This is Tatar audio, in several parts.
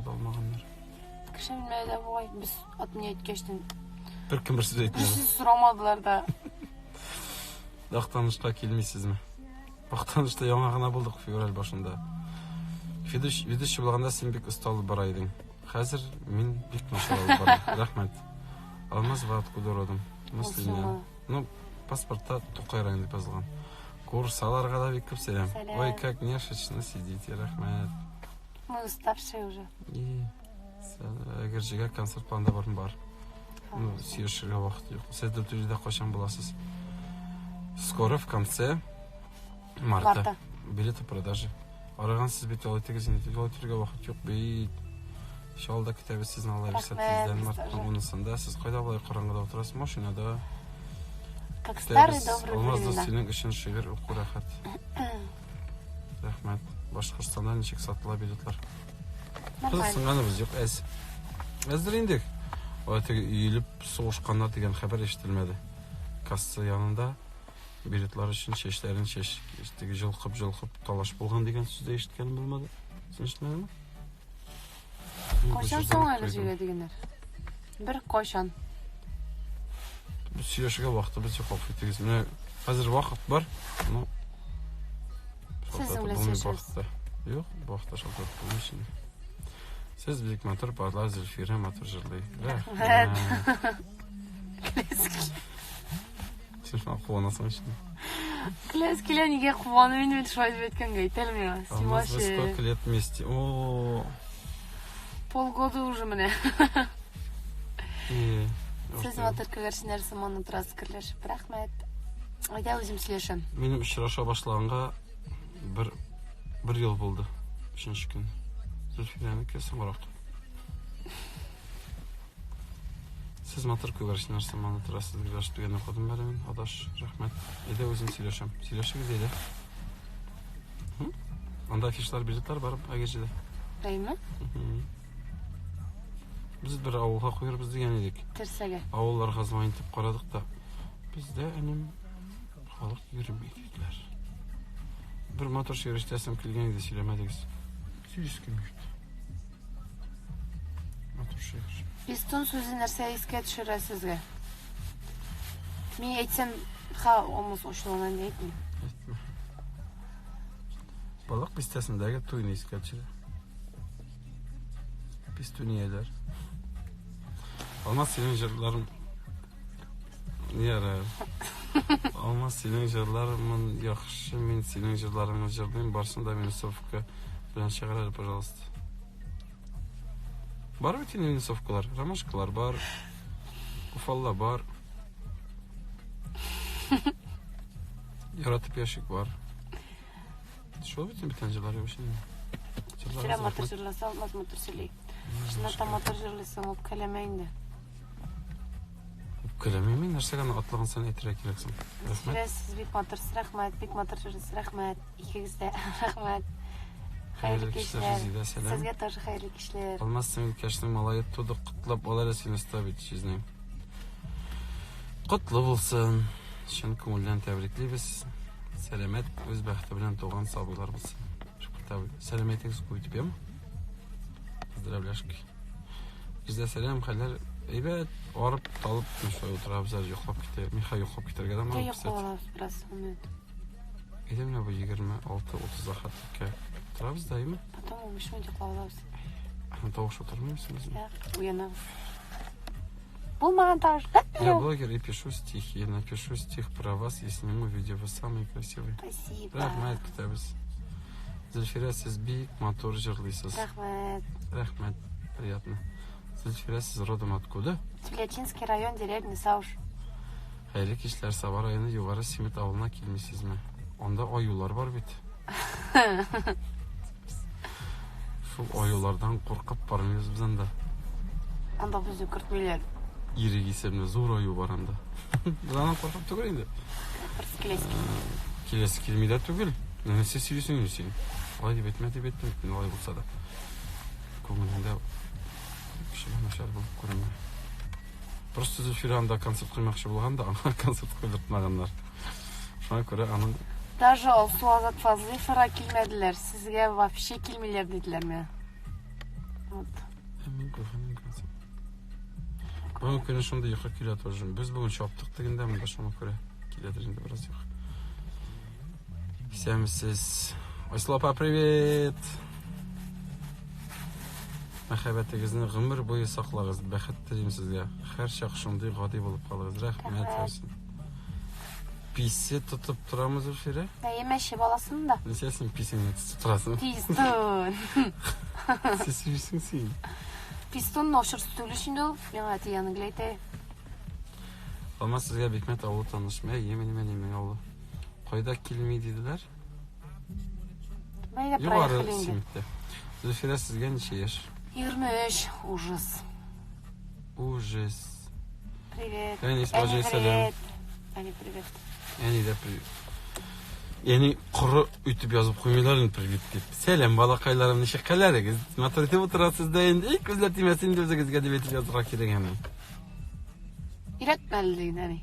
да алмаганнар. Кеше белмәде дә бугай, без отменять иткәчтен. Беркем бер сүз Бер әйтмәде. сүз сорамадылар да. Актанышка килмисезме? Актанышта яңа гына булдык февраль башында. Ведущий, ведущий булганда син бик оста алып бара идең. Хәзер мин бик начар алып барам. Рәхмәт. Алмаз, вы откуда родом? Мөслимнән. Мөслимнән. Ну, паспортта Тукай районы дип язылган. Курсаларга да бик күп сәлам. Сәлам. Ой, как няшечно сидите, рәхмәт. Мы уставшие уже. И Әгерҗегә концерт планда бармы бар. Ну, сөйләшергә вакыт юк. Сез Дүртөйледә кайчан буласыз? Скоро в конце марта. Марта. Билеты продажи. Арыгансыз бит ял итегез инде. Ял итәргә вакыт юк бит. Чаллыда көтәбез сезне Алла бирсә Рәхмәт, тиздән без мартның тоже. унысында. Сез кайда болай караңгыда утырасыз? Машинада. Как старые Көтәбез. добрые Алмаз дус, времена. синең өчен шигырь уку рәхәт. Рәхмәт. Башкортстанда ничек сатыла билетлар? Нормально. Кызыксынганыбыз юк, әз. Әздер инде. Алай теге өелеп сугышканнар дигән хәбәр ишетелмәде. Касса янында билетлар өчен чәчләрен чәч теге җолкып-җолкып талаш булган дигән сүз дә ишеткәнем булмады. Син ишетмәдеңме? Мин бу Кайчан сүздән соң туйдым. Әгерҗегә дигәннәр? Бер кайчан? Без сөйләшергә вакытыбыз юк, гафу итегез. Менә хәзер вакыт бар, но Сезнең шалтыратып белән булмый сөйләшәбез. вакытта. Юк, бу вакытта шалтыратып булмый инде. Сез бик матур парлар, Зөлфирә матур җырлый. Рәхмәт. Рәхмәт. Син шуңа куанасың инде. Көләс килә, нигә куанып инде мин шулай дип әйткәнгә әйтә миңа. Син Алмаз, вы вообще сколько лет вместе? О, полгода уже менә. и, Сез матур күгәрченнәр сыман утырасыз керләшеп. Рәхмәт. Әйдә үзем сөйләшәм. Минем очраша башлаганга бер бер ел булды. Өченче көн. Зөлфирәнеке соңрак. Сез матур күгәрченнәр сыман утырасыз гөләш дигән укыдым әле мин. Адаш, рәхмәт. Әйдә үзем сөйләшәм. Сөйләшегез әйдә. Һ? Анда афишлар, билетлар бар Әгерҗедә. Әйме? Мгм. Без бер авылга куярбыз дигән идек. Терсәгә. Авылларга звонить итеп карадык та. Бездә энем халык йөрми диделәр. Бер матур шигырь ишетәсем килгән иде, сөйләмәдегез. Сөйлисе килми бит. Матур шигырь. Пистун сүзе нәрсә искә төшерә сезгә? Мин әйтсәм, ха, Алмаз ачулана инде әйтмим. Әйтмә. Балык бистәсендәге туйны искә төшерә. Пистунияләр. Алмаз синең җырларың Ярар. Алмаз синең җырларың яхшы, мин синең җырларыңны җырлыйм, барсын да минусовка белән чыгар әле, пожалуйста. Бар бит инде минусовкалар, ромашкалар бар, уфалла бар. Яратып яшик бар. Шул бит инде бүтән җырлар юк инде. Сирә Җырларыгыз матур рәхмәт. җырласа, Алмаз матур сөйли. Чынлап та матур җырлыйсың, үпкәләмә инде. Үпкәләмим мин, нәрсәгә аны атлаган саен әйтергә кирәк соң? Рәхмәт. Сирә, сез бик матурсыз, рәхмәт, бик матур җырлыйсыз, рәхмәт. Икегез дә рәхмәт. Хәерле Хәерле кичләр, кичләр. Резидә, сәлам. Сезгә тоже хәерле кичләр. Алмаз сеңелкәшнең малае туды, котлап ал әле сине ставить җизнәң. Котлы булсын. Чын күңелдән тәбриклибез. Сәламәт, үз бәхете белән туган сабыйлар булсын. Сәлам әйтегез күп итеп, яме? Поздравляшки. Бездә сәлам, хәлләр әйбәт, арып, талып, шулай утырабыз әле, йоклап китә. Мин хәзер йоклап китәргә дә Әйдә мин, йоклап кстати. алабыз бераз, ун минут. Әйдә менә бу 26-30-га хәтлеккә торабыз да, әйме? Потом 15 минут йоклап алабыз. Тавыш утырмыйсың безнең. Так, уянабыз. Булмаган тавыш. Я блогер и пишу стихи. Я напишу стих про вас и сниму видео. Вы самые красивые. Спасибо. Рәхмәт, көтәбез. Зөлфирә, сез бик матур җырлыйсыз. Рәхмәт. Рәхмәт, приятно. Зөлфирә, сез родом откуда? Тюлячинский район, деревня Сауш. Хәерле кичләр, Саба районы Югары Симет авылына килмисезме? Анда аюлар бар бит. Шул аюлардан куркып бармыйбыз без анда. Анда безне кертмиләр. Ирек исемле зур аю бар анда. Без аннан куркып түгел инде. Просто киләсе килми. Киләсе килми дә түгел. Нәрсә сөйлисең инде син? Алай дип әйтмә дип әйттем бит мин, алай булса да. Күңелеңдә кешегә начар булып күренмә. Просто Зөлфирә анда концерт куймакчы булган да, аңа концерт куйдыртмаганнар. Шуңа күрә аның Даже Алсу Азат Фазлыевларга килмәделәр. Сезгә вообще килмиләр диделәр миңа. Вот. Мин күргәнем концерт. Бүген көне шундый йокы килә тоже. Без бүген чаптык дигәндә монда шуңа күрә киләдер инде бераз йокы. Исәнмесез. Айсылу апа, привет! Мәхәббәтегезне гомер буе саклагыз. Бәхет телим сезгә. Һәрчак шундый гади булып калыгыз. Рәхмәт яусын. Писе тотып торамы Зөлфирә? Әйе, мәче баласын да. Ничә син писеңне тотып торасың? Пистун. Сез сөйлисең син. Пистун начар түгел инде ул. Миңа әти аны гел әйтә. Алмаз сезгә Бикмәт авылы танышмы? Әйе, минем әниемнең авылы. Кайда килми диделәр? Әйдә, Югары проехали инде. Симеттә. Зөлфирә сезгә ничә яшь? 23. Ужас. Ужас. Привет. Әни, Әни, баҗай, сәлам. привет. Әни, привет. Әни дә привет. Яни коры үтеп язып куймыйлар инде привет дип. Сәлам балакайларым, ничек хәлләрегез? Матур итеп утырасыз да инде. Эй, күзләр тимәсен инде үзегезгә дип әйтеп язырга кирәк әни. Өйрәтмә әле диген, әни.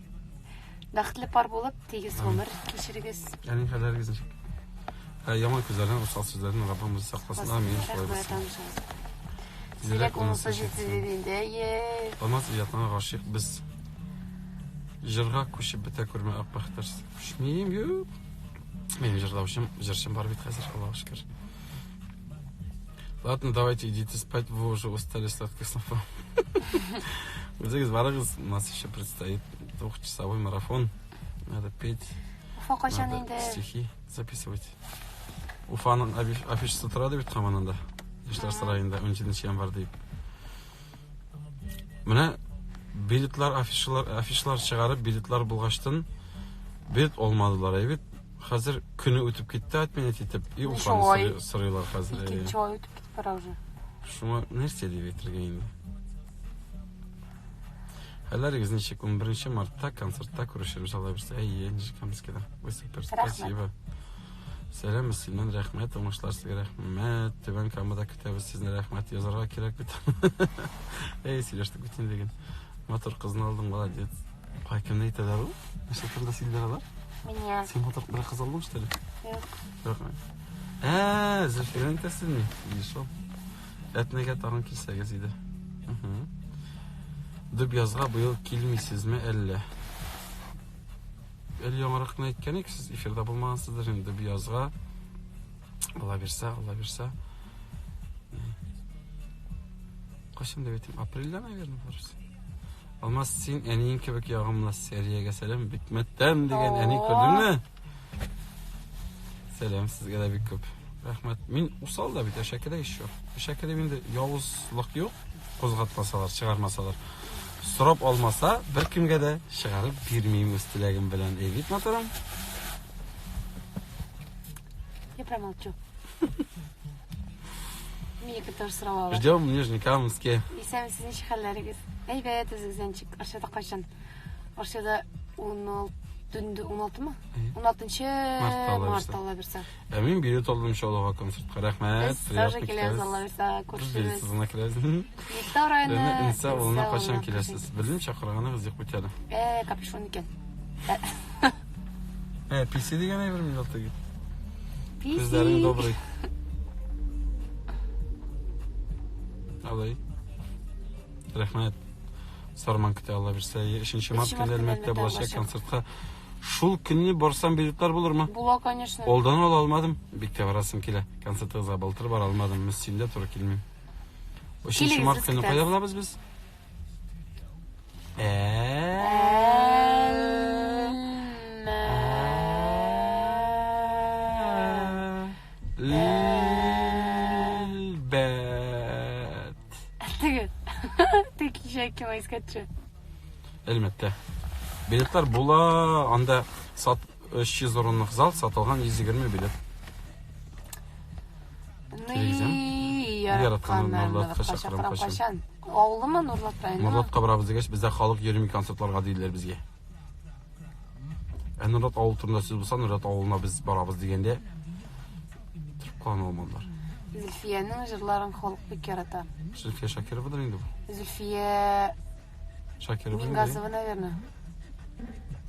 Бәхетле пар булып, тигез гомер кичерегез. Әни хәлләрегез ничек? Ә, яман күзләрдән, усал сүзләрдән Раббым үзе сакласын. Амин. Шулай Рәхмәт, булсын. танышыгыз. Тизрәк Зирәк унысы унысы җитте җитсен. диде инде. Әйе. Алмаз иҗатына гашыйк без. Җырга күчеп бетә күрмә ак бәхетләр. Күчмим, юк. Минем җырлаучым, җырчым бар бит хәзер, Аллага шөкер. Ладно, давайте идите спать, вы уже устали сладких снов. Үзегез барыгыз, у нас еще предстоит двухчасовой марафон. Надо петь, Уфа кайчан надо инде? стихи записывать. Уфаның афишасы тора дип һаман анда. Яшьләр сараенда 17 январь дип. Менә билетлар, афишалар, афишлар чыгарып, билетлар булгачтын билет алмадылар әй бит. Хәзер көне үтеп китте, отменять итеп. И Ничә Уфаны ай? сорыйлар хәзер. әй. Икенче ай үтеп китеп бара уже. Шуңа нәрсә дип әйтергә инде? Хәлләрегез ничек? 11 мартта концертта күрешербез, Алла бирсә. Әйе, Нижнекамскида. Ой, супер, Рәхмәт. спасибо. Сәлам, синнән рәхмәт, уңышлар сезгә рәхмәт. Түбән Камада көтәбез сезне, рәхмәт. Язарга кирәк бит. Әй, сөйләштек бит инде бүген. Матур кызны алдың, молодец. Кай кемне әйтәләр ул? Нәрсә турында сөйлиләр алар? Меня. Син матур бер кыз алдың, что ли? Юк. Рәхмәт. Ә, Зөлфирәне әйтәсезме? Шул. Әтнәгә тагын килсәгез иде. Мгм. Дөбъязга быел килмисезме әллә? Әле яңарак кына әйткән идек, сез эфирда булмагансыздыр инде Дөбъязга. Алла бирсә, Алла бирсә. Кайчан дип әйтим? Апрельдә, наверное, булырбыз. Алмаз, син әниең кебек ягымлы. Сәриягә сәлам, Бикмәттән дигән әни күрдеңме? Сәлам сезгә дә бик күп. Рәхмәт. Мин усал да бит, әшәке дә еще. Әшәке дип инде явызлык юк, кузгатмасалар, чыгармасалар. Сорап алмаса, бер кемгә дә чыгарып бирмим үз теләгем белән. Әй бит, матурым. Я промолчу. Минеке тоже сорау ала. Ждем в Нижнекамске. Исәнмесез, ничек хәлләрегез? Әйбәт, үзегез ничек? Арчада кайчан? Арчада 16 төнде 16-мы? Әйе. 16 Мартта Алла март бирсә. Алла бирсә. Ә мин билет алдым Чаллыга концертка. Рәхмәт. Без тоже киләбез, Алла бирсә, Без күршебез. билетсез гына киләбез. Биектау районы. Ләнә Инса авылына кайчан авылына киләсез? Белмим, чакырганыгыз юк бит әле. Капюшон икән. Писи дигән әйбер мин алты. Писи. Күзләрең добрый. Алай. Рәхмәт. Сарман көтә Алла бирсә. 3 март Өченче көне март көне Әлмәттә Әлмәттә булачак булачак. концертка. Шул көнне барсам билетлар булырмы? Була, конечно. Алдан ала алмадым. Бик тә барасым килә. Концертыгызга былтыр бара алмадым. Мөслимдә туры килмим. 3 Килегез, март без көне көтәбез. кайда булабыз без? Әлбәт. Теге. Теге кичә кем искә төшә? Әлбәттә. Билетлар була, анда сат 300 урынлык зал сатылган 120 билет. Килегез, Яраткан Яраткан Нурлатка Нурлатка чакырам чакырам кайчан? Авылымы Нурлат районымы? Нурлатка барабыз дигәч, бездә халык йөрми концертларга диделәр безгә. Ә Нурлат авыл турында сүз булса, Нурлат авылына без барабыз дигәндә торып калган алмадылар. Зөлфиянең җырларын халык бик ярата. Зөлфия Шакировадыр инде бу. Зөлфия Шакирова инде. Мингазова, наверное.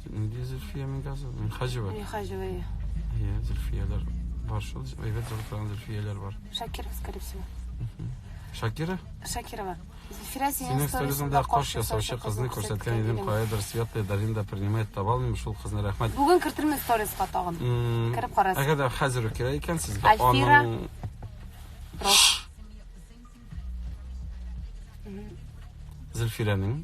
Нинди Зөлфия Мингазова? Минхаҗева. Минхаҗева. Иә, Зөлфияләр бар шул. Әйбәт җырлый торган Зөлфияләр бар. Шакиров, скорее всего. Шакира? Шакирова. Зөлфирә, синең сторисыңда каш ясаучы кызны күрсәткән идем, каядыр Светлая долинада принимает таба алмыйм шул кызны, рәхмәт. Бүген кертермен сториска тагын. Кереп карарсыз. Әгәр дә хәзер үк кирәк икән сезгә, Альфира. аның Зөлфирәнең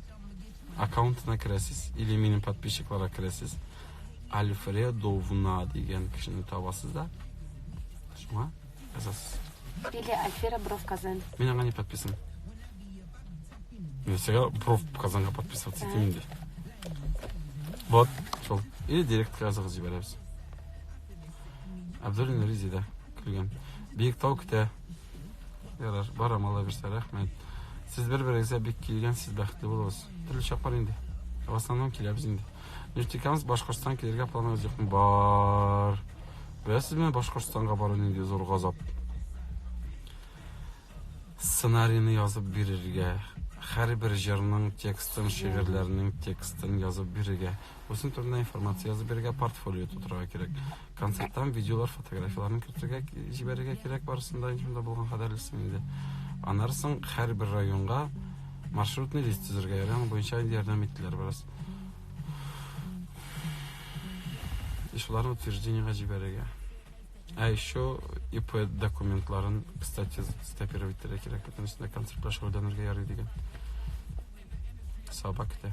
аккаунтына керәсез или минем подписчикларга керәсез. Альфредовна дигән кешене табасыз да, шуңа язасыз. Или Альфира Бров Казан. Мин аңа не подписан. Нәрсәгә Бров Казанга подписываться итим инде. Вот, шул. Или директка языгыз җибәрәбез. Абдуллин Резида көлгән. Биек тау көтә. Ярар, барам алла бирсә, рәхмәт. Сез бер-берегезгә бик килгәнсез, бәхетле булыгыз. Төрле чак бар инде. В основном киләбез инде. Нефтекамск, Башкортстан килергә планыгыз юкмы? Бар. Беләсезме, Башкортстанга бару нинди зур газап. Сценарийны язып бирергә, һәрбер җырның текстын, шигырьләрнең текстын язып бирергә, үзең турында информация язып бирергә, портфолио тутырырга кирәк. Концерттан видеолар, фотографияләрне кертергә, җибәрергә кирәк, барысын да шунда булган кадәрлесен инде. Аннары соң һәрбер районга маршрутный лист төзергә ярый, аның буенча инде ярдәм иттеләр бераз. И шуларны утверждениега җибәрергә. А еще ИП документларын, кстати, стопировать итәргә кирәк, бөтен өстендә концерт белән шөгыльләнергә ярый дигән. Саба көтә.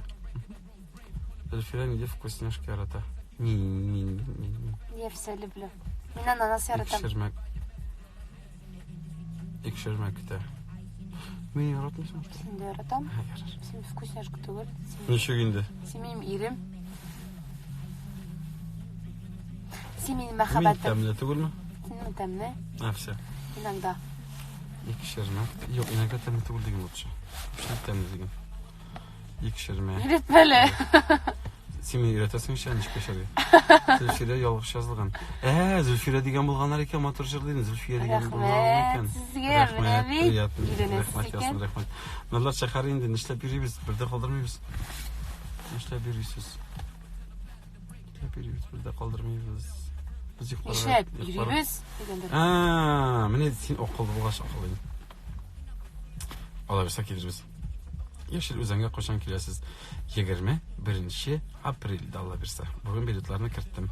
Зөлфирә нинди вкусняшка ярата? Не, не, не, не, не. Я все люблю. Мин ананас яратам. Икшермәк. Икшермәк көтә. Мине яратмыйсың, что ли? Син дә яратам. Һә, ярар. Син вкусняшка түгел. Син, Ничек инде? син минем ирем. Син минем Мин мәхәббәтем. тәмле түгелме? Син минем тәмле. А, все. Иногда. Икшермәк. Юк, иногда тәмле түгел диген лучше. Вообще тәмле диген. Икшермәк. Өйрәтмәле. Син мине өйрәтәсең ич, ничек яшәргә. Зөлфирә ялгыш язылган. Ә, Зөлфирә дигән булганнар икән, матур җырлый. Зөлфия дигән булган Рәхмәт икән. сезгә, менә Рәхмәт, бит. приятно. Өйрәнәсез Рәхмәт икән. яусын, рәхмәт. Нурлат шәһәре инде нишләп йөрибез? Бер дә калдырмыйбыз. Нишләп йөрисез? Нишләп йөрибез? Бер дә калдырмыйбыз. Без йокларга. Нишләп йокларга- йөрибез дигәндер. А, менә син акыллы булгач акыллы инде. Алла бирсә килербез. Яшел Үзәнгә кайчан киләсез? 21 апрельдә Алла бирсә. Бүген билетларны керттем.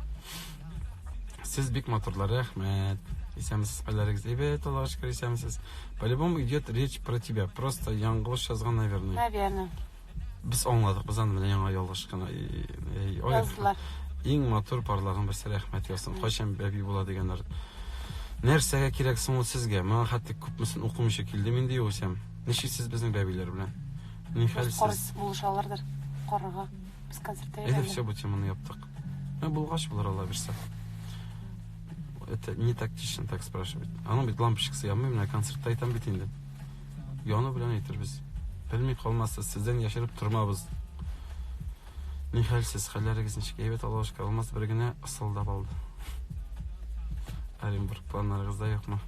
Сез бик матурлар, рәхмәт. Исәнмесез, хәлләрегез әйбәт, Аллага шөкер, исәнмесез. По-любому идет речь про тебя. Просто яңгылыш язган, наверное. Наверное. Без аңладык, без аны менә яңа ялгыш кына. Эй, ой, Яздылар. Иң матур парларның берсе рәхмәт яусын. Кайчан бәби була дигәннәр. Нәрсәгә кирәк соң ул сезгә? Моңа хәтта күпмесен укымыйча килдем инде югыйсә. Ничек сез безнең бәбиләр белән? Ни хәл Без кар сез? булышалардыр. Карарга. Без концертта Әйдә, йөргәндә. все, бу теманы яптык. Ә булгач булыр Алла бирсә. Это не тактично так спрашивать. Аның бит лампочкасы янмый, менә концертта әйтәм бит инде. Яну белән әйтербез. Белми калмассыз, сездән яшереп тормабыз. Ни хәл сез, хәлләрегез ничек? Әйбәт, Аллага шөкер, Алмаз бер генә ысылдап алды. Оренбург планнарыгызда юкмы?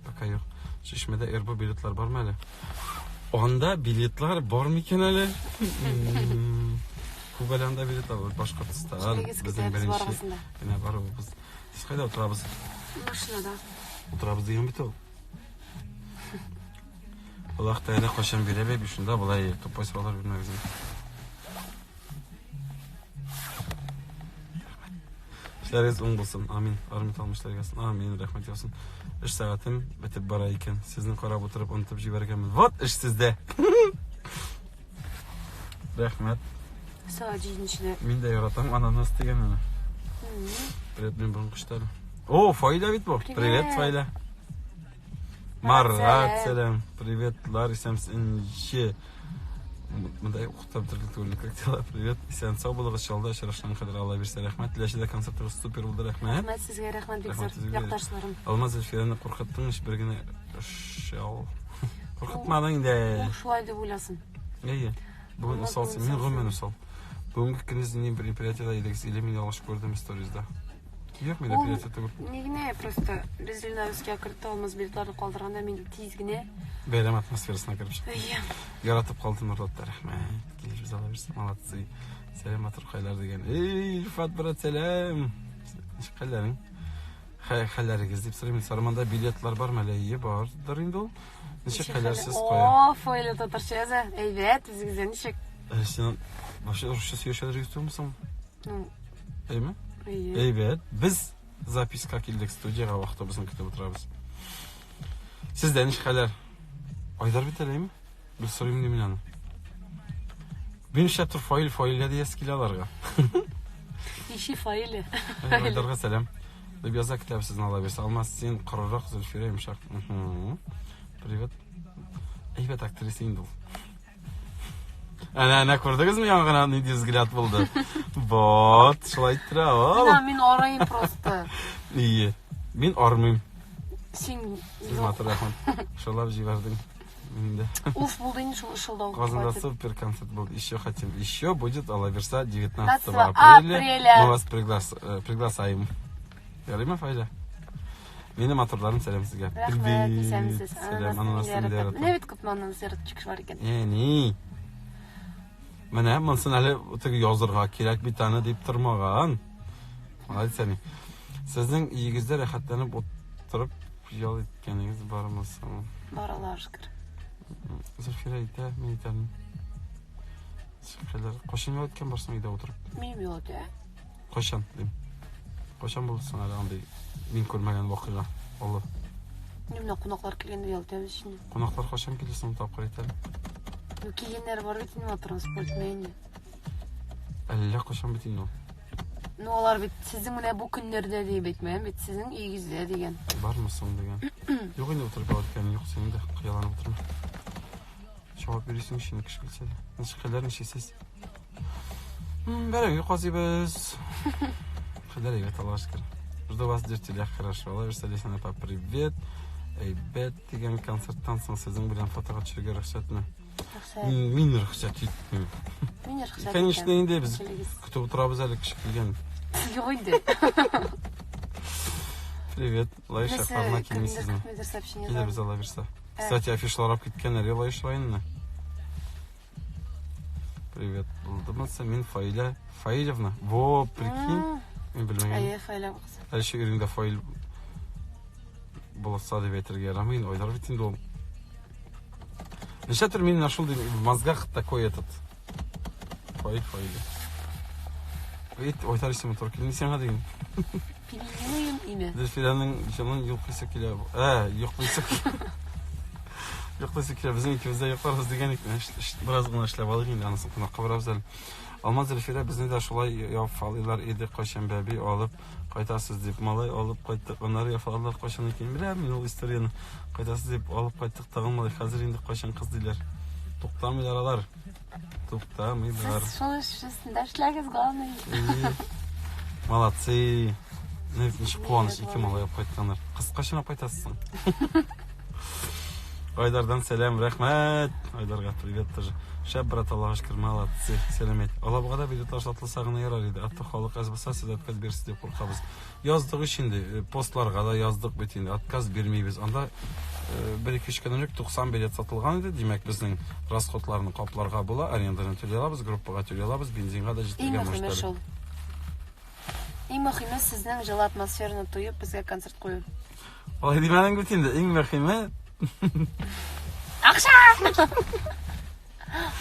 Пока юк. Чишмәдә РБ билетлар бармы әле? Анда билетлар бар микән әле? Күп әле анда билетлар бар. Башкортстан. Эшләгез Безнең китәбез беренче барыгызны да. генә баруыбыз. Сез кайда утырабыз? Машинада. Утырабыз дигән бит ул. Аллаһ Тәгалә кайчан бирә бәби шунда болай тупой сораулар бирмәгез. Эшләрегез уң булсын. Амин. Армит алмыш эшләргә язсын. Амин. Рәхмәт яусын. Эш сәгатем бетеп бара икән. Сезне карап утырып онытып җибәргәнмен. Вот эш сездә. Рәхмәт. Сәгать җиденчедә. Мин дә яратам ананас дигәнне. Привет, мин бүген кышта әле. О, Фаилә бит бу. Привет. Привет, Фаилә. Марат, Марат, сәлам. сәлам. Привет, Лар, исәнмесез, Инҗе. Монда укытып бетердек түгел, как дела? Привет. Исән сау булыгыз, Чаллыда очрашкан кадәр Алла бирсә, рәхмәт. Теләчедә концертлар супер булды, рәхмәт. Рәхмәт сезгә, рәхмәт бик Рәхмәт зур. сезгә. Якташларым. Алмаз Зөлфирәне куркыттың ич бер генә шал. Куркытмадың инде. Ул шулай дип уйласын. Әйе. Бүген Алмаз усалсың. бүген Мин гомумән усалсың. усал. Бүгенге көндез нинди мероприятиедә идегез? Или мин ялгыш күрдем сторизда? Юк, мероприятие түгел. Ни генә просто без Ленарския кертте Алмаз билетларны калдырганда мин тиз генә. Бәйрәм атмосферасына кереп чыктым. Әйе. Яратып калдым Нурлатта, рәхмәт. Килербез Алла бирсә, молодцы. Сәлам матуркайлар дигән. Эй, Илфат брат, сәлам. Ничек хәлләрең? Хәлләрегез дип сорыйм. Сарманда билетлар бармы әле? Әйе, бардыр инде ул. Ничек хәлләр сез кая? О, Фаилә татарча яза. Әйбәт, үзегездә ничек? Ә, син вообще русча сөйләшәләр түгелме соң? Ну, Әйме? әйе. Әйбәт. Без записка килдек студиягә, вакытыбызны көтеп утырабыз. Сездә ничек хәлләр? Айдар бит әле, әйме? Бер сорыйм дим мин аны. Мин эшләп тор Фаил, Фаилә диясе килә аларга. Ищи Фаилә. Айдарга сәлам. Дип яза китап сезне ала бирсә. Алмаз, син корырак, Зөлфирә йомшак. Привет. Әйбәт актриса инде ул. Әнә, әнә күрдегезме яңа гына нинди взгляд булды? Вот, шулай иттерә ул. Мин, мин арыйм просто. Ие. Мин армыйм. Син Сез матур рәхмәт. Шулап җибәрдең. Инде. Уф, булды инде шул ышылдау. Казанда Хватит. супер концерт был. Еще хотим. Еще будет Алла 19 19 апреля. апреля. Мы вас приглашаем. Ярыймы, Файля? Минем матурларым сәлам сезгә. Рәхмәт, исәнмесез. Сәлам, ананасны мин дә яратам. Менә бит күпме ананас яратучы кеше бар икән. Әни. Менә монысын әле теге язырга кирәк бит аны дип тормаган. Молодец, әни. Сезнең өегездә рәхәтләнеп утырып ял иткәнегез бармы соң? Бар, Аллага шөкер. Зөлфирә әйтә, мин әйтәм. Шөкерләр. Кайчан ял иткән барсың өйдә утырып? Минем ял итә. Кайчан дим. Кайчан булды соң әле андый мин күрмәгән вакыйга? Олы. Мин менә кунаклар килгәндә ял итәбез инде. Кунаклар кайчан килде соң тапкыр әйт әле. Ну, килгәннәр бар бит инде транспорт инде. Әллә кайчан бит инде ул. Ну, алар бит сезнең менә бу көннәрдә дип әйтмәгән бит, сезнең өегездә дигән. Бармы соң дигән. Юк инде утырып ял иткәнем юк, синең дә хыялланып утырма. Чабып йөрисең ич инде кеше килсә дә. Ничек хәлләр, ничек сез? Бәрәңге казыйбыз. Хәлләр әйбәт, Аллага шөкер. Жду вас в Дюртюлях, хорошо. Алла бирсә, Ләйсән апа, привет. Әйбәт дигән концерттан соң сезнең белән фотога төшергә рөхсәтме? Рөхсәт. Мин рөхсәт итмим. Мин рөхсәт Конечно, итәм. инде без Килегез. көтеп утырабыз әле кеше килгән. Юк инде. Привет. Лаеш Нәрсә, якларына кемдер килмисезме? күпмедер сообщение Киләбез яза. Алла бирсә. Кстати, афишалар алып киткәннәр Лаеш районына. Привет. Булдымы Мин Фаиля Фаилевна. Во, прикинь. Мин белмәгән. Әйе, Фаилә кызы. Әле еще иреңдә Фаил булса дип әйтергә ярамый инде. Айдар бит инде ул. Нишләптер мин менә шул в мозгах такой этот. Фаил, Фаиля. Әйт, Айдар исеме туры килми сиңа диген. Пилмим имя. Зөлфирәнең җанын йолкыйсы килә. Ә, йоклыйсы килә. Йоклыйсы килә. Безнең икебез дә йокларбыз дигән икән. Бераз гына эшләп алыйк инде, анысын кунакка барабыз әле. Алмаз Зөлфирә безне дә шулай яфалыйлар иде, кайчан бәби алып кайтасыз дип. Малай алып кайттык, аннары яфаладылар кайчан икәнен беләм мин ул историяне. Кайтасыз дип алып кайттык тагын малай, хәзер инде кайчан кыз диләр. Туктамыйлар алар. Туктамыйлар. Сез шул эш өстендә эшләгез, главный. И, Молодцы. Ну, ничек куаныч, ике малай алып кайтканнар. Кыз кайчан алып кайтасыз соң? Айдардан сәлам, рәхмәт. Айдарга привет тоже. Шәп, брат, Аллага шөкер, молодцы. Сәлам әйт. Алабугада билетлар сатылса гына ярар иде. А то халык әз булса, сез отказ бирерсез дип куркабыз. Яздык ич инде, постларга да яздык бит инде. Отказ бирмибез. Анда бер ике өч көн элек 90 билет сатылган иде. Димәк, безнең расходларны капларга була, аренданы түли алабыз, группага түли алабыз, бензинга да Иң җитәргә мөһиме может әле. шул. Иң мөһиме сезнең җылы атмосфераны тоеп, безгә концерт кую. Алай димәдең бит инде. Иң мөһиме Акча!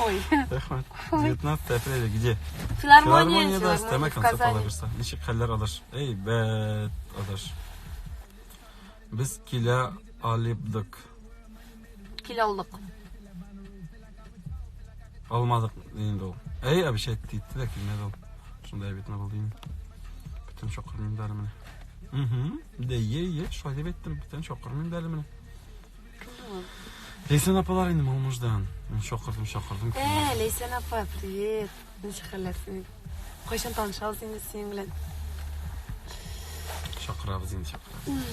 Ой. Рәхмәт. 19 апреля где? Филармония, Филармониядә өстәмә филармония в концерт ала Казани. бирсә. Ничек хәлләр адаш? Әйбәт, адаш. Без килә алибдык. Килә алдык. Алмадык инде ул. Әй, обещать итте дә килмәде ул. Шундай обидно булды инде. Бүтән чакырмыйм да әле менә. Угу. Да, е, е, шулай дип әйттем. Бүтән чакырмыйм да әле менә. Ләйсән апалар инде Малмыждан. Мин чакырдым, чакырдым. Э, Ләйсән апа, привет. Ничек хәлләр синең? Кайчан танышабыз инде синең белән? Чакырабыз инде, чакырабыз.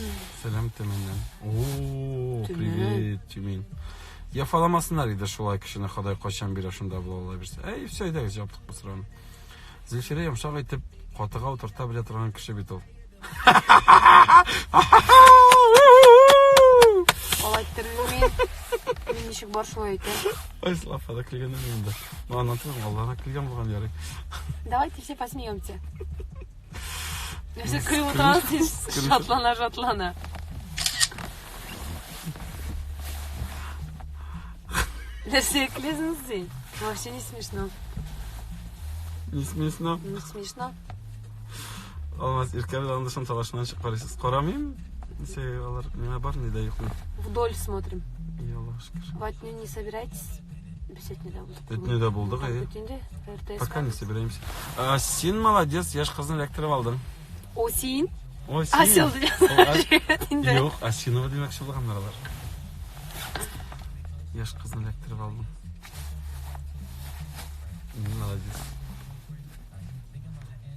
Сәлам Төмәннән. О, Төмән. привет, Тюмень. Яфаламасыннар иде шулай кешене Ходай кайчан бирә шунда була ала бирсә. Әй, все, әйдәгез, яптык бу сорауны. Зөлфирә йомшак итеп катыга утырта белә торган кеше бит ул. Алай иттермим мин. Мин ничек бар шулай әйтәм. Ай, Слава да килгән инде. Ну, аннан түгел, Аллаһ килгән булган ярый. Давайте все посмеемся. Нәрсә көлеп утырасың син? Скриншот. Шатлана, шатлана. Нәрсә көләсең син? Вообще не смешно. Не смешно. Не смешно. Алмаз Иркә белән Андышның талашыннан чыгып карыйсыз. Карамыйм. Нәрсә алар миңа бар ни дә юкмы. Вдоль смотрим. И Аллага шөкер. В Атню не собираетесь? Без Атнюда булдык. Атнюда булдык, әйе. Бит инде РТС. Пока не собираемся. А, син молодец, яшь кызны эләктереп алдың. О, син? Ой, син. Асел О, инде. Юк, Асинова димәкче булганнар алар. Яшь кызны эләктереп алдың. Молодец.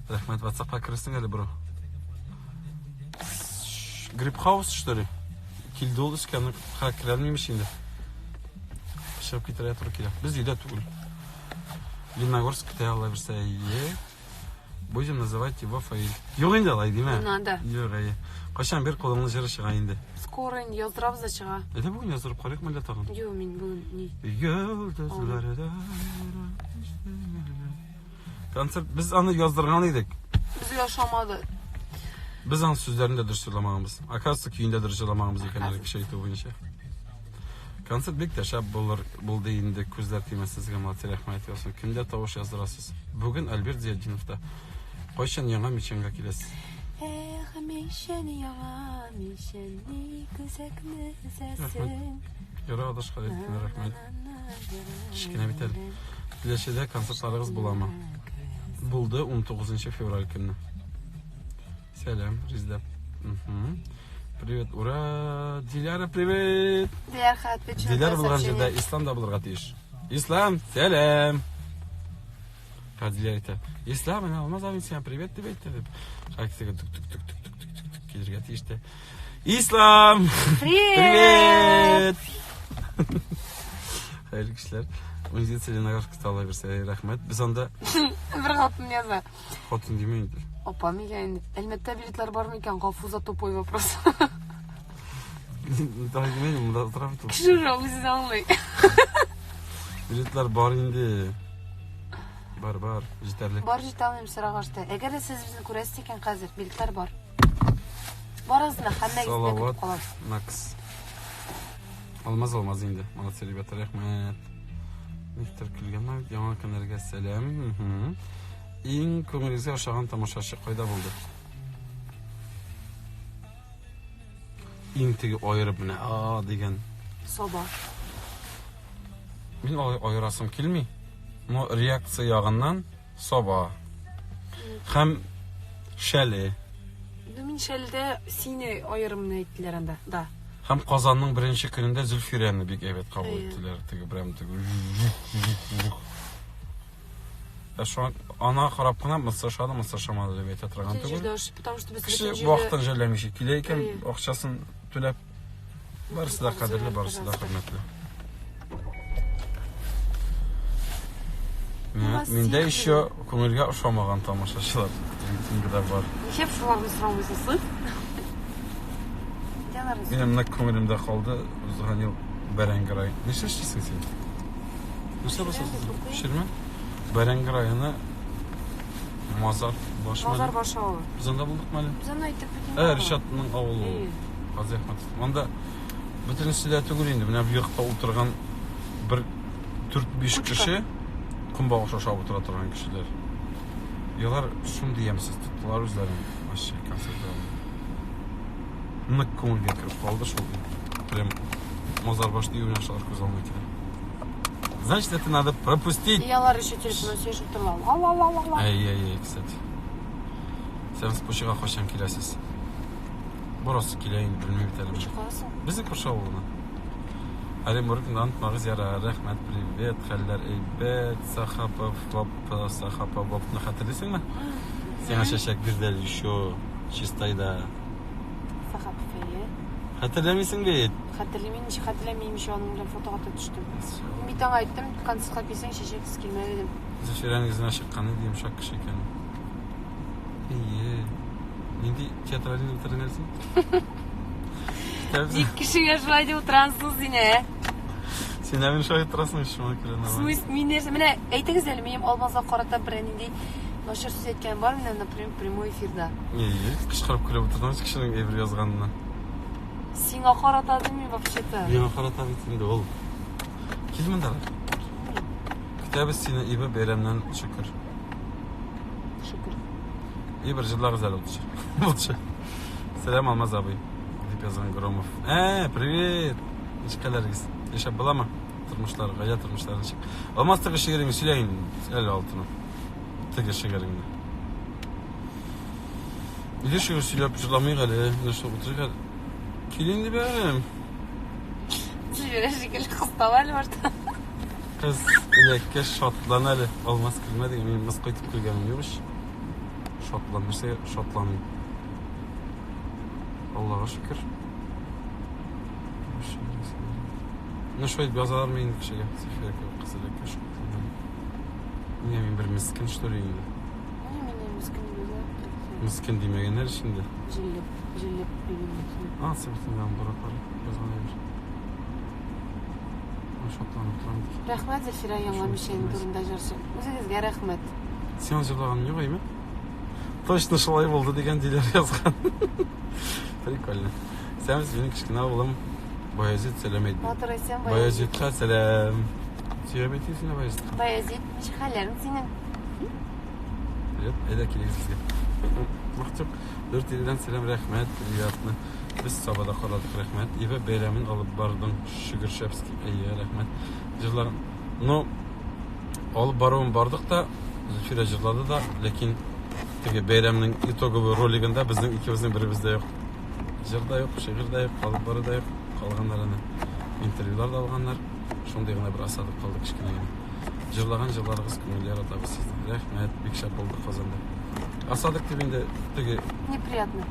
Рәхмәт, WhatsAppка керерсең әле, бро. Грипп хаус, что ли? Килде ул өскә, аны ха керә алмыйм инде. Чыгып китәргә туры килә. Без өйдә түгел. Лениногорскта Алла бирсә, әйе. Будем называть его Фаиль. Юк инде алай димә. Не надо. Юк, әйе. Кайчан бер кулыңны җыры чыга инде. Скоро инде яздырабыз да чыга. Әйдә бүген яздырып карыйк мәллә тагын. Юк, мин бүген ни. Йолдызларда Концерт без аны яздырган идек. Безгә ошамады. Без аның сүзләрен дә дөрес җырламаганбыз. Оказывается, көен дә дөрес җырламаганбыз икән әле кеше әйтү буенча. Концерт бик тә шәп булыр, булды инде. Күзләр тимәс сезгә, молодцы, рәхмәт яусын. Кемдә тавыш яздырасыз? Бүген Альберт Зиятдиновта. Кайчан яңа Мичәнгә киләсез? Эх, Мичән, яңа Мичән, ник үзәкне өзәсең? Яра адашка әйткән, рәхмәт. Кечкенә бит әле. Теләчедә концертларыгыз буламы? Булды 19 февраль көнне. Сәлам, Резда. Мгм. Привет, ура! Диляра, привет! Диляр отвечу на Диляр твое булган сообщение. җирдә Ислам да булырга тиеш. Ислам, сәлам! Ха, Диляр әйтә. Ислам, менә Алмаз абый сиңа привет дип әйтте дип. Хакисеге тук тук тук тук тук тук тук тук килергә тиеш тә. Ислам! Привет! Привет! Хәерле кешеләр. Унҗиде Целиногорскта ала бирсә, рәхмәт. Без анда Бер хатын яза. хатын димә инде. Апа, мигә инде? Әлмәттә билетлар бар микән? Гафу за тупой вопрос. Давай димә инде, монда утыра бит ул. Кеше уже үзе дә аңлый. Билетлар бар инде. Бар, бар, җитәрлек. Бар җитә алмыйм сорагашта. Әгәр дә сез безне күрәсез икән хәзер, билетлар бар. Барыгызны да, һәммәгезне дә көтеп Салават калабыз. Макс. Алмаз алмаз инде. Молодцы, ребята, рәхмәт. Никтер килгән бит. Яңа көннәргә сәлам. Мгм. Иң күңелегезгә ошаган тамашачы кайда булды? Иң теге аерып менә а дигән. Саба. Мин алай аерасым килми. Но реакция ягыннан Саба. Һәм Шәле. Ну, мин Шәлдә сине аерымны әйттеләр анда. Да. Һәм Казанның беренче көнендә Зөлфирәне бик әйбәт кабул Әйе. иттеләр. Теге прям теге Ә шуңа ана карап кына монысы ошады, монысы ошамады дип әйтә торган Бөтен түгел. җирдә ошый, потому что без Кеше бөтен җирдә вакытын жәлләмичә килә икән, Әйе. акчасын түләп. Барысы да кадерле, барысы да хөрмәтле. вас Миндә всех еще күңелгә ошамаган тамашачылар рейтингда бар. Нишләп шуларны сорамыйсыз сез? Диләрне Минем нык күңелемдә калды узган ел Бәрәңге районы. Нәрсә эшлисең син? Нәрсә басасың? Бәрәңге Пешермә? Бәрәңге районы Мазар башы. Мазар башы авылы. Без анда булдыкмы әле? Без аны әйтеп бит Ә, Ришатның авылы ул. Әйе. Гази Әхмәтов. Анда бөтенесе дә түгел инде. Менә бу якта утырган бер 4-5 Кучка. кеше көнбагыш ашап утыра торган кешеләр. Ялар шундый ямьсез тоттылар үзләрен. Вообще концерт дәвамында. Нык күңелгә кереп калды шул. Прям Мазар баш дию белән шулар күз алдына килә. Значит, это надо пропустить. И алар еще телефоннан сөйләшеп торалар. Ла-ла-ла-ла-ла. Ай-яй-яй, кстати. Сез Пучыга кайчан киләсез? Барасы килә инде, белмим бит әле. Пучы каясың? Безнең күрше авылына. Оренбургтан онытмагыз, яра, рәхмәт, привет, хәлләр әйбәт, Сахапов, Воп, Сахапов, Вопны хәтерлисеңме? Сиңа чәчәк бирде әле еще Чистайда. Сахапов, әйе. Хәтерләмисең бит. Хәтерлимин, ничек хәтерләмим, еще аның белән фотога та төштем. Мин бит аңа әйттем, концертка килсәң, чәчәксез килмә дидем. Зөлфирәнең йөзенә чыккан иде, йомшак кеше икән. Әйе. Нинди театральный утырган нәрсә? Ник кешегә шулай дип утырасың син, ә? Син ә мин шулай утырасың, шуңа күрә В нормально. смысле, мин нәрсә? Менә әйтегез әле, минем Алмазга карата берәр нинди Начар сүз әйткән бар минем, например, прямой эфирда. Ие, кычкырып көлеп утырдым кешенең әйбер язганына. Сиңа карата димим вообще-то. Миңа карата бит инде ул. Кил монда. Көтәбез сине, Ибе, бәйрәмнән шөкер. Шөкер. И бер җырлагыз әле лучше. Лучше. Сәлам, Алмаз абый. Дип язган Громов. Ә, привет. Ничек хәлләрегез? Яшәп буламы? Тормышлар, гаилә тормышлары ничек? Алмаз теге шигыреңне сөйлә инде әле алтыным. Теге шигыреңне. Нигә шигырь сөйләп җырламыйк әле? Менә шул утырыйк әле. Кил инде бәрем. Җибәрә шикелле кыстау әле башта. Кыз эләккәч шатлан әле. Алмаз көлмә дигән. Мин мыскыл итеп көлгәнем юк ич. Шатлан, нәрсәгә шатланыйм? Аллага шөкер. Менә шулай итеп язалармы инде кешегә? Зөлфия кебек кыз эләккәч шатлан. Нигә мин бер мескен что ли инде? Менә мине мескен диләр. Мескен димәгәннәр ич инде. Җиллеп, җиллеп дигән. А, син бит инде дураклар язган әйбер. Шатланып торам. Рәхмәт, Зөлфирә, яңа мишень турында җырчы. Үзегезгә рәхмәт. Син җырлаган юк, әйме? Точно шулай булды дигән диләр язган. Прикольно. Сәміз минем кечкенә улым Баязит сәлам әйтте. Батыр әйтсәм, Баязитка сәлам. Сөйләп әйтик сине Баязитка. Баязит, ничек хәлләрең синең? Привет, әйдә килегез безгә. Вакыт юк. Дүрт илдән сәлам, рәхмәт, приятно. Без Сабада карадык, рәхмәт. Ибе бәйрәмен алып бардың, шөгер шәпски. Әйе, рәхмәт. Җырлар, ну, алып баруын бардык та, Зөлфирә җырлады да, ләкин теге бәйрәмнең итоговый ролигында безнең икебезнең беребез дә юк. Җыр да юк, шигырь дә юк, алып бару да юк. Калганнар әнә интервьюлар да алганнар. Шундый гына бер осадок калды кечкенә генә. Җырлаган җырларыгыз күңел яратабыз сезне. Рәхмәт, бик шәп булды Казанда. Осадок дип инде теге Неприятно.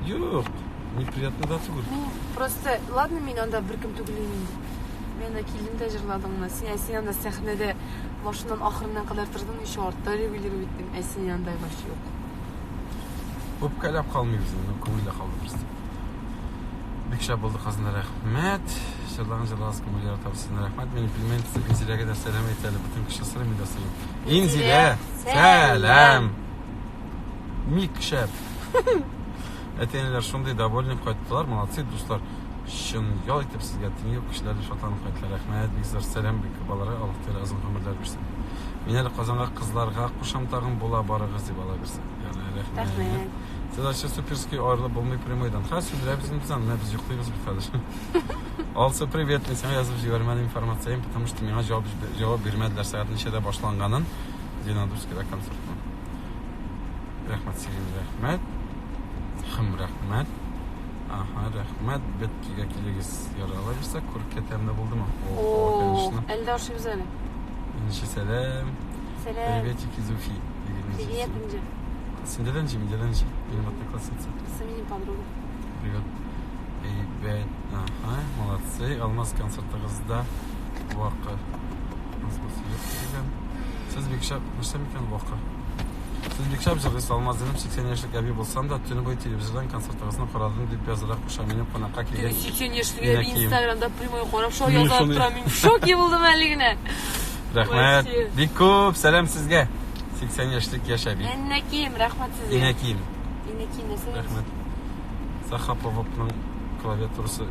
Юк, неприятно да түгел. Мин просто, ладно, мин анда беркем түгел инде. Мин анда килдем дә җырладым гына. Син, ә син анда сәхнәдә башыннан ахырыннан кадәр тордың, еще артта регулировать иттең. Ә син анда вообще юк. Үпкәләп калмыйбыз инде, күңелдә калды просто. Бик шәп булды Казанда, рәхмәт. Җырлаган җырлагыз күңел яратабыз сезне, рәхмәт. Минем племянница Инзиләгә дә сәлам әйт әле, бөтен кеше сорый, мин дә сорыйм. Инзилә, сәлам! Мик шәп. Әти-әниләр шундый довольный кайттылар, молодцы, дуслар. Чын ял итеп сезгә тиң юк, кешеләр дә шатланып кайттылар. Рәхмәт, бик зур сәлам бик балаларга, Аллаһ Тәгалә озын гомерләр бирсен. Мин әле Казанга кызларга кушам тагын була барыгыз дип ала бирсен. Ярый, рәхмәт. Рәхмәт. Сез вообще суперский аерылып булмый прямойдан. Ха, сүндерәбез инде без аны, менә без йоклыйбыз бит хәзер. Алсу, привет, мин сиңа язып җибәрмәдем информацияне, потому что миңа җавап җавап бирмәделәр сәгать ничәдә башланганын. Зеленодольскида концертның. Рәхмәт, Сирин, рәхмәт. Хм, рәхмәт. Ага, рәхмәт. Беткигә килегез. Ярый, алай булса, күркә тәмле булдымы? О, О, конечно. әле дә ашыйбыз әле. Инже сәлам. Сәлам. Приветики, Зуфи. Привет, Инже. Синдә дә Инже, миндә дә Инже. Минем одноклассница. С именем подруга. Привет. Әйбәт. Ага, молодцы. Алмаз концертыгызда вакы. Сез бик шәп, нәрсә микән вакы? Сез бик шәп җырлыйсыз, Алмаз энем, 80 яшьлек әби булсам да, төне буе телевизордан концертыгызны карадым, дип язарга куша минем кунакка Теге килгән. 80 яшьлек Инәкием. әби Инстаграмда прямой карап шул Мин язып шуны- тора. Мин в шоке булдым әле генә. Рәхмәт. Вообще. Бик күп сәлам сезгә. 80 яшьлек яшь әби. Әннәкием, рәхмәт сезгә. Инәкием. Инәкием, нәрсә? Рәхмәт. Сахаповның клавиатурасы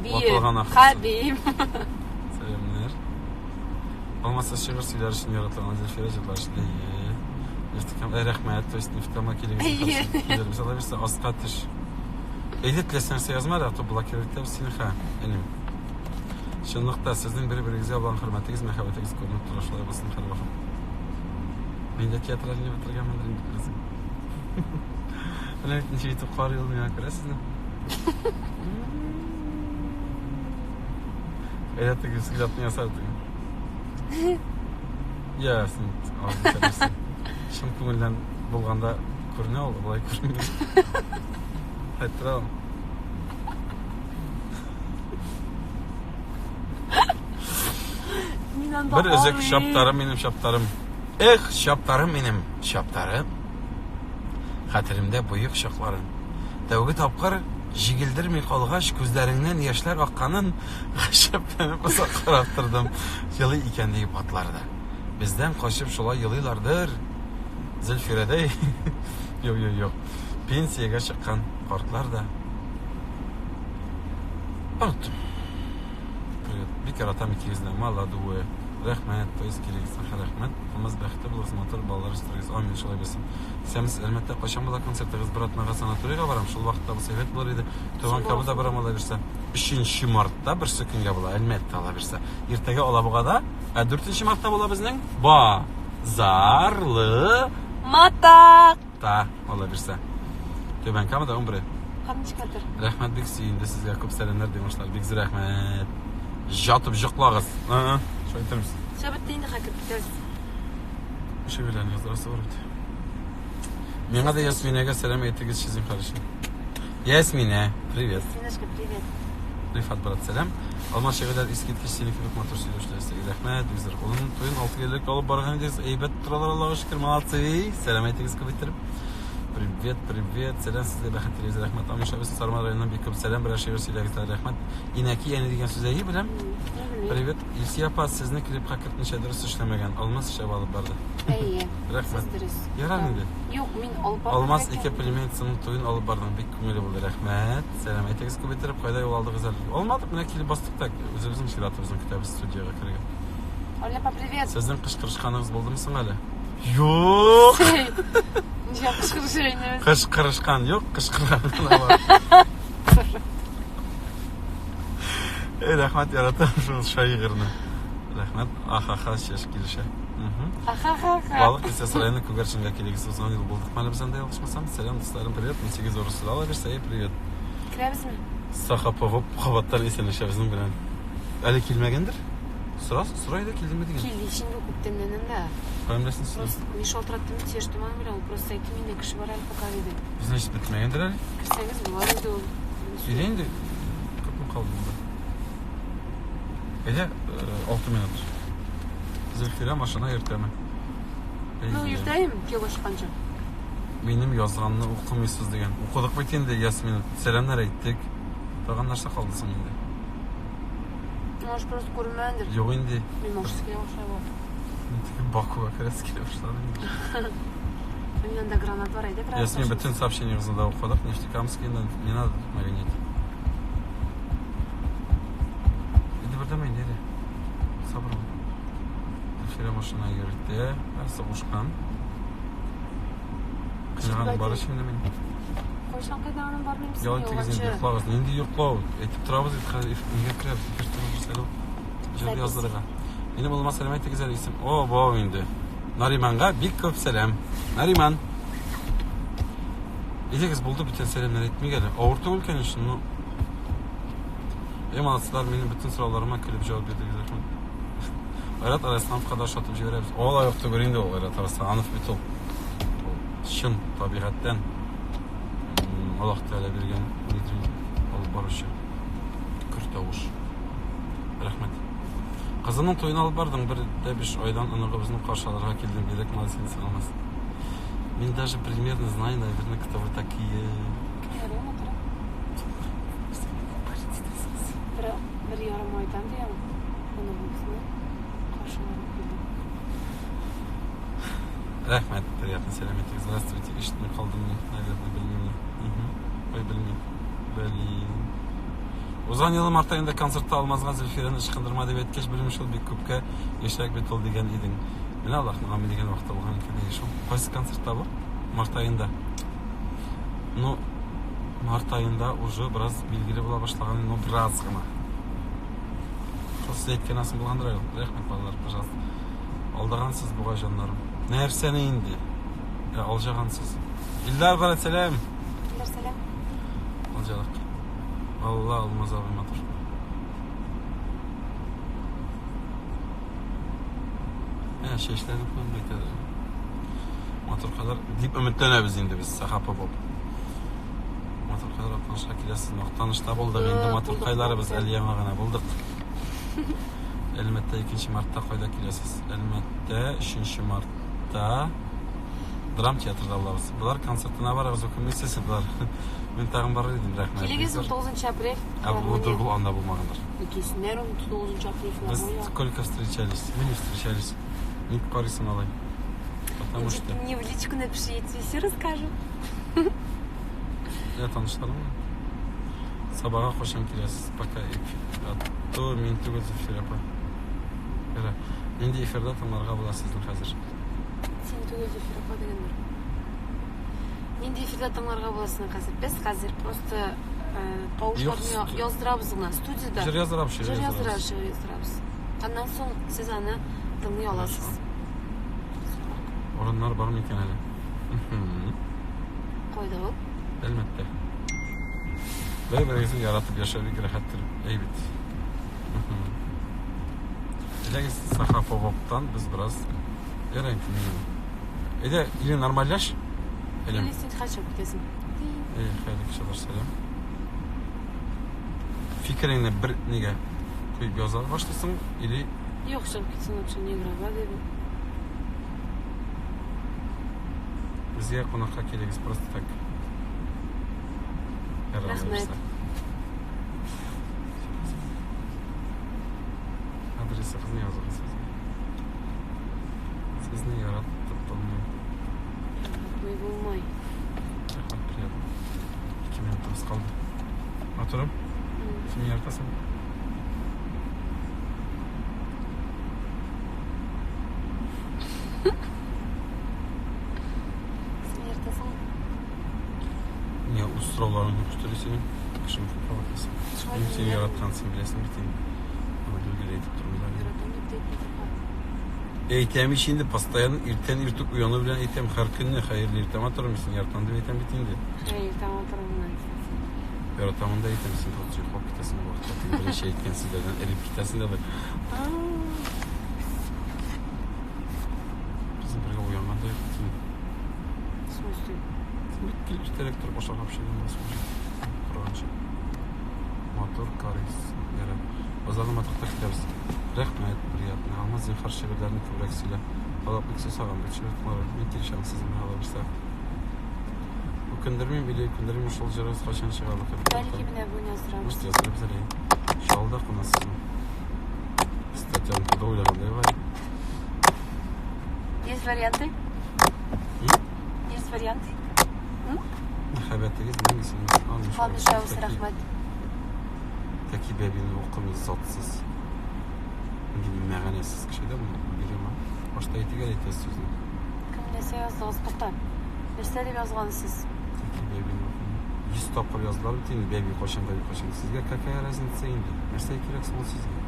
Бие. Ватылган ахрысы. Хабиб. Сәламнәр. Алмаса шигырь сөйләр өчен яратылган Зөлфирә җырлар өчен. Әйе. Нефтекам, ә, рәхмәт, то есть Нефтекамга килегез. Әйе. Килербез, алай булса, аска төш. Әйдә, теләсә нәрсә язма әле, а то блокировать итәбез сине, ха, энем. Чынлыкта сезнең бер-берегезгә булган хөрмәтегез, мәхәббәтегез күренеп тора, шулай булсын һәрвакыт. Мин дә театральный бетергәнмендер инде, күрәсең. Менә бит ничек итеп карый ул миңа, күрәсезме? Әйдә теге взглядны ясар теге. Я, син авызын чәлерсең. Чын күңелдән булганда күренә ул, болай күренми. Әйттер ал. Мин анда Бер өзек арыйм. чаптарым минем чаптарым. Эх, чаптарым минем, чаптарым. Хәтеремдә боек чакларым. Тәүге тапкыр җигелдерми калгач, күзләреңнән яшьләр акканын гаҗәпләнеп озак карап тордым. Елый икән диеп атлар да. Бездән качып шулай елыйлардыр. Зөлфирәдәй. Юк, юк, юк. Пенсиягә чыккан картлар да. Оныттым. Привет. Бик яратам икегезне. Молодуе. Рәхмәт, то есть килегез. Рәхмәт. Алмаз бәхетле булыгыз, матур балалар үстерегез. Амин, шулай булсын. Сәмс, Әлмәттә кайчан була концертыгыз? Бер атнага санаторийга барам. Шул вакытта булса әйбәт булыр иде. Туган Кабуда барам ала бирсә. 3 мартта берсе көнгә була, Әлмәттә ала бирсә. Иртәгә Алабугада, ә 4 мартта була безнең Базарлы Матак! Та, ала бирсә. Түбән Камада 11. Камчкатыр. Рәхмәт бик сөенде сезгә күп сәламнәр димышлар. Бик зур рәхмәт. Жатып җоклагыз. Ага, шулай итәбез. Все бетте инде хәзер китәбез. Шигырьләрне яздырасы бар бит. Миңа да Ясминәгә сәлам әйтегезче зинһар өчен. Ясминә, привет. Ясминашка, привет. Рифат брат, сәлам. Алмаз шигырьләр искиткеч синең кебек матур сөйләүчеләр. Рәхмәт, бик зур. Улының туен 6 еллык алып барган идегез. Әйбәт торалар, Аллага шөкер, молодцы. Сәлам әйтегез күп иттереп. Привет, привет. Сәлам сезгә бәхет телибез. Рәхмәт. Амин шабыз Сарман районыннан бик күп сәлам, берәр шигырь сөйләгез әле. Рәхмәт. Инәки әни дигән сүз әйе беләм. Привет. Илсөя апа, сезне клипка кертмичә дөрес эшләмәгән. Алмаз шәп алып барды. Әйе. Рәхмәт. Сез дөрес. Ярар инде. Юк, мин алып бармадым. Алмаз ике племянницаның туен алып бардың. Бик күңелле булды. Рәхмәт. Сәлам әйтегез күп иттереп. Кайда юл алдыгыз әле? Алмадык, менә килеп бастык та үзебезнең чиратыбызны көтәбез студиягә керергә. Оля апа, привет. Сезнең кычкырышканыгыз булдымы соң әле? Юк! Ничә кычкырышыр инде? Кычкырышкан юк, кычкырган гына бар. Эй, рәхмәт, яратам шул шагыйрьне. Рәхмәт. Ахаха, чәч килешә. Ахахаха. Балык Бистәсе районы Күгәрченгә килегез. Узган ел булдык әле без анда ялгышмасам. Сәлам, дусларым, привет. 18 урыс ала бирсә, эй, привет. Керәбезме? Сахапова кабаттан исәнләшә безнең белән. Әле килмәгәндер? Сора, сорай да килдеме дигән. Килде ич инде күптәннән анда. Каян беләсең син? Просто мин шалтыраттым, сөйләштем аның белән. Ул просто әйтте, миндә кеше бар әле пока диде. Значит, бетмәгәндер әле. Керсәгез була диде ул. Өйдә инде күпме калды монда? Әйдә, 6 минут. Зөлфирә машина йөртәме? Ну, йөртәем, кияүгә чыкканчы. Минем язганны укымыйсыз дигән. Укыдык бит инде, Ясмин. Сәламнәр әйттек. Тагын нәрсә калды соң инде? Может, просто күренмәгәндер. Юк инде. Мин машина килә башлады. Бакуга керәсе килә башлады инде. Минем анда гранат бар, әйдә гранат. Ясмин, бөтен сообщениегызны да укыдык. Нефтекамский не надо тут нагонять. Инде бердәм инде, әйдә. Сабыр бул. Зөлфирә машина йөртә, сугышкан. Кыйнаганым бар ич инде мин. Кайчан кыйнаганым бар минем Ял итегез инде, йоклагыз. Нинди йоклау? Әйтеп торабыз бит хәзер, нигә керәбез? Эфир торып бирсәк ул. Җыр яздырырга. Минем улыма сәлам әйтегез әле исем. О, бу инде. Нариманга бик күп сәлам. Нариман. Әйдәгез, булды бүтән сәламнәр әйтмик әле. Авыр түгел, конечно, но Эй, молодцылар, минем бөтен сорауларыма көлеп җавап бирдегез, рәхмәт. Айрат Арслановка да ошатып җибәрәбез. Алай ук түгел инде ул, Айрат Арсланов бит ул. Ул чын табигатьтән Аллаһ Тәгалә биргән нидер алып баручы. Көр тавыш. Рәхмәт. Кызының туен алып бардың, бер дә биш айдан оныгыбызны каршы алырга килдем. Бигрәк молодец инде Алмаз. Мин даже примерно знаю, наверное, кто вы такие. Бер ярым айдан дигән оныгыбызны каршы алырга килдем. Рәхмәт, приятно, сәлам әйтегез. Здравствуйте, ишетми калдым, наверное, белмим. Ой, белмим. Блин. Узган елы март аенда концертта Алмазга Зөлфирәне ычкындырма дип әйткәч, белмим шул бик күпкә яшьрәк бит ул дигән идең. Менә Аллаһның амин дигән вакыты булган икән әйе шул. Кайсы концертта бу? Март аенда. Ну, март аенда уже бераз билгеле була башлаган, но бераз гына. Шул сез әйткәннән соң булгандыр әле. Рәхмәт, балалар, пожалуйста. Алдагансыз бугай җаннарым. Нәрсәне инде? Ә, алҗагансыз. Илдар брат, сәлам. Илдар, сәлам. Алҗадык. Алла, Алмаз абый матур. Ә, чәчләрен куйып әйтәләр. Матур кадәр дип өметләнәбез инде без Сахапа булып. Матур кадәр Актанышка киләсез. Актанышта булдык инде матуркайларыбыз әле яңа гына булдык. Әлмәттә 2 мартта кайда киләсез? Әлмәттә 3 мартта драм театрда булабыз. Болар концертына барыгыз, үкенмисез болар. Мин тагын барыр идем, рәхмәт. Килегез 19 апрель. Ә бу ул анда булмагандыр. Килсеннәр 19 апрель Без филармония. сколько встречались? Мы не встречались. Ник карыйсың алай? Потому что... Мне в личку напиши, я тебе все расскажу. Я танышларым. Сабага кайчан киләсез? Пока эфир. А то мин түгел Зөлфирә апа. Яра. Нинди эфирда тыңларга була сезне хәзер? Син түгел Зөлфирә апа дигәннәр. Нинди эфирда тыңларга була сезне хәзер? Без хәзер просто тавышларны яздырабыз гына студияда. Җыр яздырабыз, шигырь яздырабыз. Шигырь яздырабыз. Аннан соң сез аны тыңлый аласыз. Урыннар бар микән әле? Кайда ул? Әлмәттә. Бер-берегезне яратып яшәү бик рәхәттер. Әйбәт. Әйдәгез Сахаповтан без бераз өйрәник. Әйдә, или нормальляш? Или син хәзер китәсең. Әй, хәерле кичәләр, сәлам. Фикереңне бер нигә куеп яза башлыйсың, или Юк, чыгып китсен лучше, не играла дип. Безгә кунакка килегез просто так. Рәхмәт. Адресыгызны языгыз сезгә. Сезне яратып булмый. Яратмый булмый. Рәхмәт, приятно. 2 минутыбыз калды. Матурым, син яратасың? Син яратасың? Не, үз сорауларыңны күчтерә синең. Кешем күп аласың. Мин сине яраткан, син беләсең бит инде. Аны билгеле әйтеп тормыйлар. Яратам дип тә әйтми торган. Әйтәм ич инде, постоянно иртән иртүк уяну белән әйтәм, һәр көнне хәерле иртә матурым, син яратам дип әйтәм бит инде. Хәерле иртә матурым гына әйтәсең. Яратамын да әйтәм, син просто йоклап китәсең бу вакытта. Теге беренче әйткән сүзләрдән эреп китәсең дә бер. Безнең бергә уянган да юк бит инде. В смысле? Син бит килеп иртәрәк торып ашарга пешергән буласың уже. Торганчы. Матур карыйс. Ярар. Базарны матур көтәбез. Рәхмәт, приятно. Алмаз, зинһар, шигырьләрне күбрәк сөйлә. Халык бик сусаган, бит шигырь тыңларга. Мин килешәм сезнең белән, алла бирсә. Үкендермим или үкендермим, шул җырыгыз кайчан чыга бу кебек. Бәлки менә бүген яздырабыз. Может, яздырабыз әле. Чаллыда кунасызмы? Статьяны туда уйлагандай бар. Есть варианты? Есть варианты? Мәхәббәтегез мәңге сүнмәсен. Калмышабыз, рәхмәт. Тәки бәбине укымый затсыз. Нинди мәгънәсез кеше дә бу, бигема. Башта әйтик әле әйтәсе сүзне. Кем нәрсә яздыгыз? Тукта. Нәрсә дип язгансыз? Тәки бәбине укымый. 100 тапкыр яздылар бит инде, бәби кайчан, бәби кайчан. Сезгә какая разница инде? Нәрсә кирәк соң ул сезгә?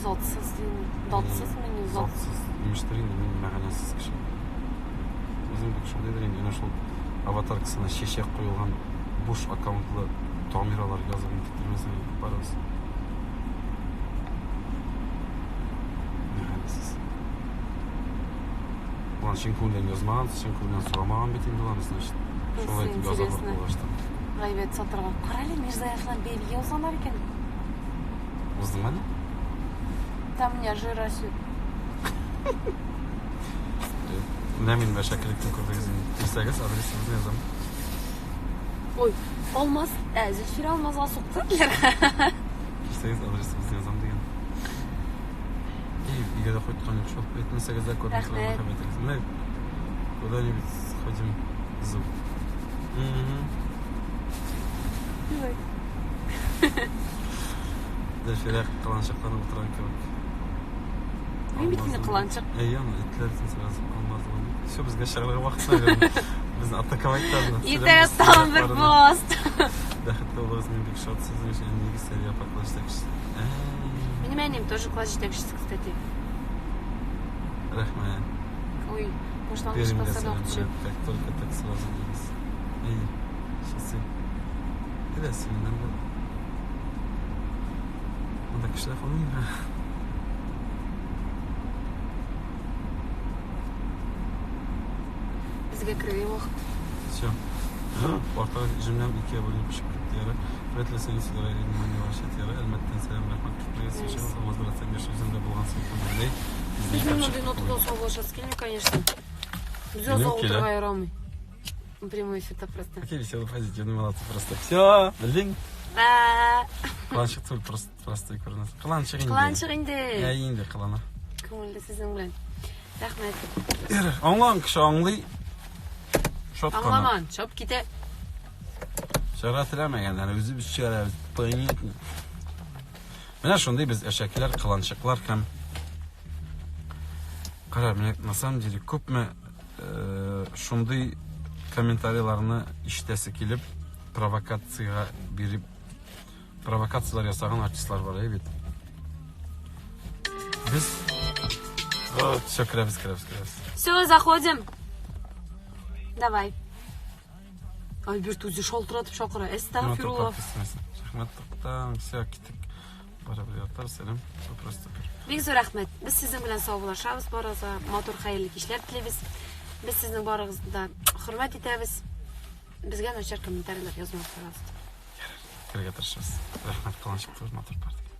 Затсыз дим. Датсыз мени затсыз. Затсыз. Имештер инде, мин мәгънәсез кеше. Үзем бик шундыйдыр инде, әнә шул аватаркасына чәчәк куелган буш аккаунтлы тамиралар язып интектермәсәң барыбыз. Мәгънәсез. Улан чын күңелдән язмаган, чын күңелдән сорамаган бит инде уларны, значит. Шулай итеп язарлык Интересно. булгач та. Гайбәт сатырга. Кара әле, Мирзаевлар бәби язганнар икән. Уздың әле? Там меня жир растет. Менә мин мәшәкатьлектән күрдегез инде. Килсәгез, адресыбызны язам. Ой, Алмаз, Зөлфирә Алмазга суктылар. Килсәгез, адресыбызны язам дигән. И, өйгә дә кайткан юк шул. Әйтмәсәгез дә күрмәсәгез Рәхмәт. мәхәббәтегез. Менә куда-нибудь сходим зуб. Давай. Зөлфирә кыланчыкланып утырган кебек. Мин бит инде кыланчык. Әйе, аны этләр сразу Алмаз. Все, безгә чыгарга вакыт, наверное. Безне атаковать должны. Иртәгә тагын бер пост. Бәхетле булыгыз, мин бик шат сезнең өчен. Әниегез Сәрия апа класс җитәкчесе. Минем әнием тоже класс җитәкчесе, кстати. Рәхмәт. Ой, башлангыч Пермьгә классларда сәлам. укытучы. Как только так сразу дибез. Әй, часы. Әйдә, синнән дә. Монда кешеләр калмый. Безгә керергә вакыт. Все. Артык җөмләм икегә бүленеп пешеп китте, ярар. Хөрмәтле сәлам, внимание ваше, ярар. Әлмәттән сәлам, рәхмәт. Nice. Алмаз брат, син яшь үзеңдә булгансың, күңелле. Безнең мондый нотадан саубуллашасы килми, конечно. Безгә Минем озак килә. утырырга ярамый. Прямой эфирда просто. Окей, веселый, позитивный, молодцы просто. Все, белдең? Ә, Кыланчык түгел, просто простой күренә. Кыланчык инде. Кыланчык инде. Ә инде кылана. Күңелле сезнең белән. Рәхмәт. Ярар, аңлаган кеше аңлый. Шат кына. Аңламаган, чап китә. Чыгарга теләмәгәннәр, үзебез чыгарабыз. Понятно. Менә шундый без әшәкеләр, кыланчыклар һәм Кара, менә на самом деле күпме э, шундый комментарийларны ишетәсе килеп, провокациягә биреп, провокацияләр ясаган артистлар бар, әй бит. Без все, керәбез, керәбез, керәбез. Все, заходим. Давай. Альберт үзе шалтыратып чакыра. Әстәгъфирулла. Рәхмәт, туктаң, все, киттек. Барыбер ятар, сәлам. Все просто супер. Бик зур рәхмәт. Без сезнең белән саубуллашабыз, барыгызга матур хәерле кичләр телибез. Без сезнең барыгызны да хөрмәт итәбез. Безгә начар комментарийлар язмагыз, пожалуйста. Керергә тырышабыз. Рәхмәт, кыланчык матур партия.